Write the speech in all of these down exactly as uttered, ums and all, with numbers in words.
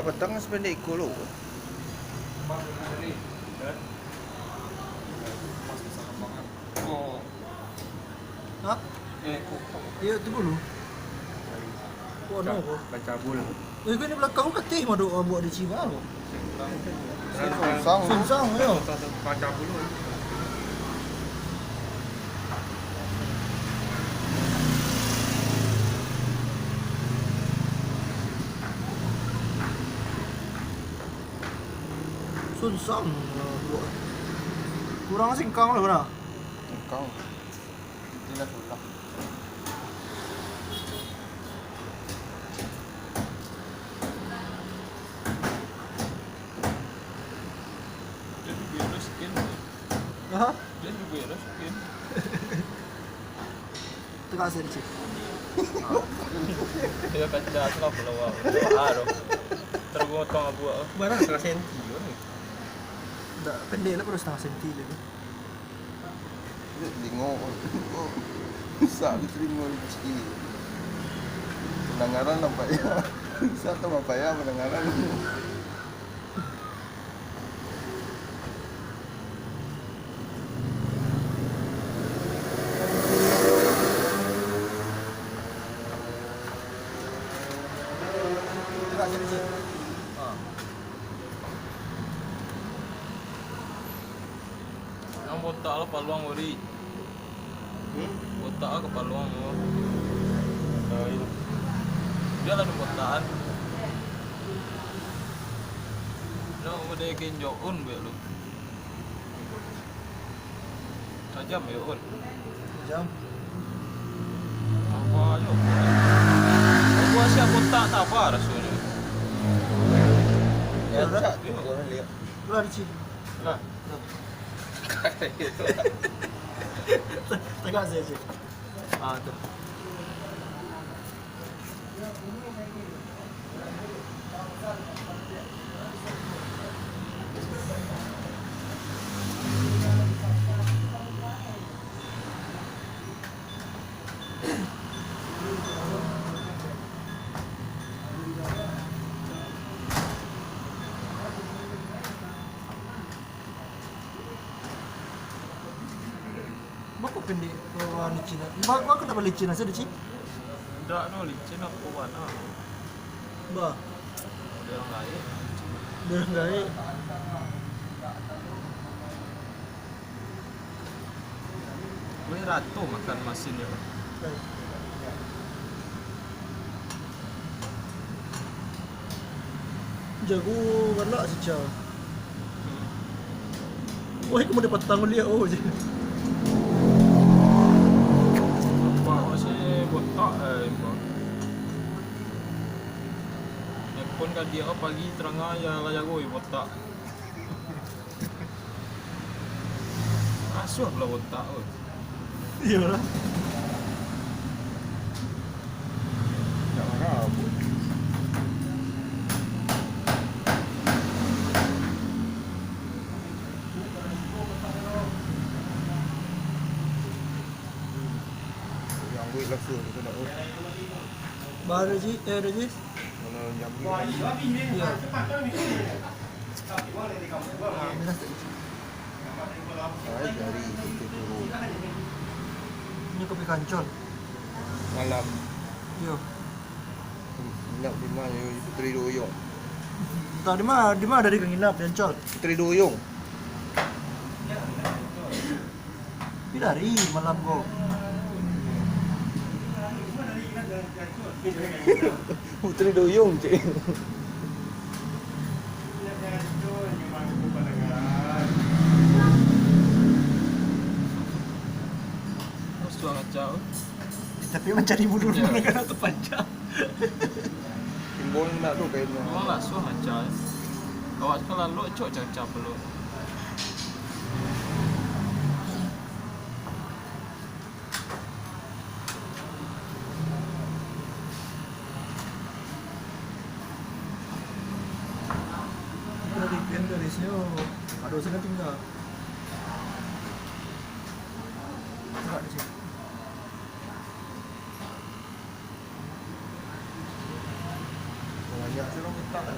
Batang sapendek iko lo. Hah? Iyo, tu dulu. Oh, no, bro. Bacabul. Eh, kau ni belakang kau katih mah, dok, buat di Cina, bro. Sunsang. Sunsang, yo. Bacabul. Sunsang, buat. Kurang singkang lah, bro. Singkang. Itulah sulam. Dia juga ada skin. Hah? Dia juga ada skin. Tengah sini, cik. Dia kaca tu lah, pulau. Ah, tu. Tergotong abu. Barang setengah senti. Tak, pendek lah, baru setengah senti je. Telingo. Susah ditelingo kecil. Pendengaran lah payah. Susah tambah payah pendengaran. Nan botak lah paluang, Ori. Hmm? Botak lah ka paluang tu. Lain. Dia lah nan botakan. Dah, udah kayak Jong Un buat lu. Tajam ya, Un. Tajam. Apa aja. Aku siap botak tak apa rasanya. Ya, tak. Iya. Keluar, Cik. Lah. Tegak saja, Cik. Ah, tu. Bako pendek, bako licin. Bako, bako tambah licin asa, Cik? Ndak no, licin apo warna? Bah. Dia orang gaek. Dia orang gaek. Boleh rato makan masin dia. Baik. Jago galak si Cha. Wah, kamu dapat tanggung dia, oh, je. Apa masih botak, eh, apa? Handphone ka dia, oh, pagi terang aja lah jago, eh, botak. Asuah pulo botak tu. Iyolah. Nak marah pun. Yang duit langsung tu nak. Baru ji, eh, dah ji. Kalau jambi. Iyo. Ah, minus tadi. Ai, dari situ turun. Ini kopi kancol. Malam. Iyo. Inap di ma yo, Puteri Duyung. Entah di ma, di ma dari ka nginap, Kancol. Puteri Duyung. Tapi dari malam ko. Puteri Duyung, cik. Suang acau. Tapi mancari bulu. Yo. Negara tu panjang. Timbul nak tu kainyo. Memang lah suah acau. Awak tu kalau lok cok cacau peluk. Dari pian dari sini, aduh, sini tinggal. Gerak di sini. Banyak tu orang minta kan.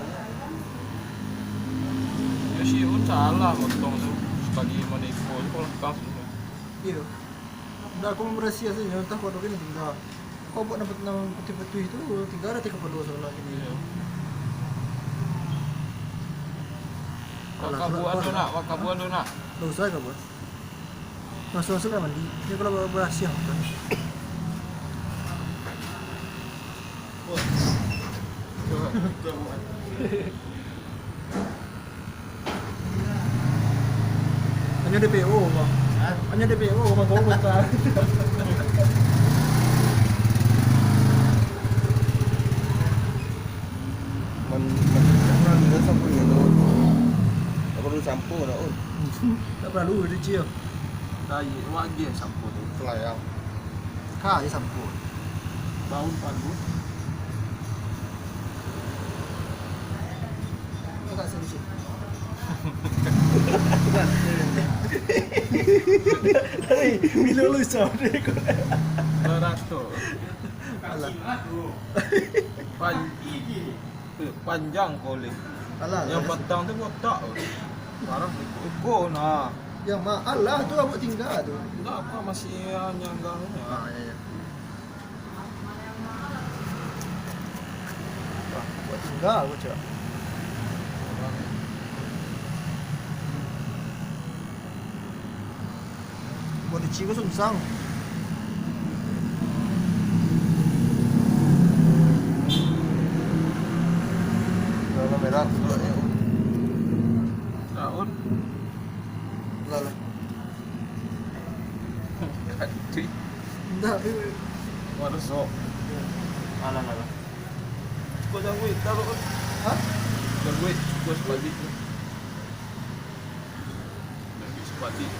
Salah motong tu, sakali manipu tu kalau tang semua. Iyo. Ndak, aku mambarasiah sajo, antah kok ado kini tingga. Kok buek nan, nan patuih-patuih tu, tingga ado tiga puluh salah kini. Iyo. Alah, kabuan tu nak, kabuan tu nak. Ndak usah kabuan. Masuk-masuk lah mandi. Ini kalau barasiah kan. Hanya D P O, Bang. Hah? Hanya D P O, Bang. Kau kota. Man, man, man, dia sampo ni tu. Apa perlu sampo nak, Ul? Tak perlu, dia cium. Tayi, wak dia sampo tu. Itulah yang. Ka, dia sampo. Bau palu. Agak sedikit. Hei, bila lu sampai kau? Barato. Alah. Pan-, panjang kolek. Alah, yang alah. Batang tu botak. Parah. Iko nah. Yang ma-, alah tu abang tingga tu. Enggak, apa masih nyangga punya. Ah, ya, ya. Wah, buat tingga aku cak. Buat di Cigo Sungsang. Warna merah, suratnya. Daun. Lah, lah. Aduh. Ndak, tapi warna sok. Alah, alah, alah. Kok jangguik, taruh. Hah? Jangguik, kok sebalik. Jangguik sebalik.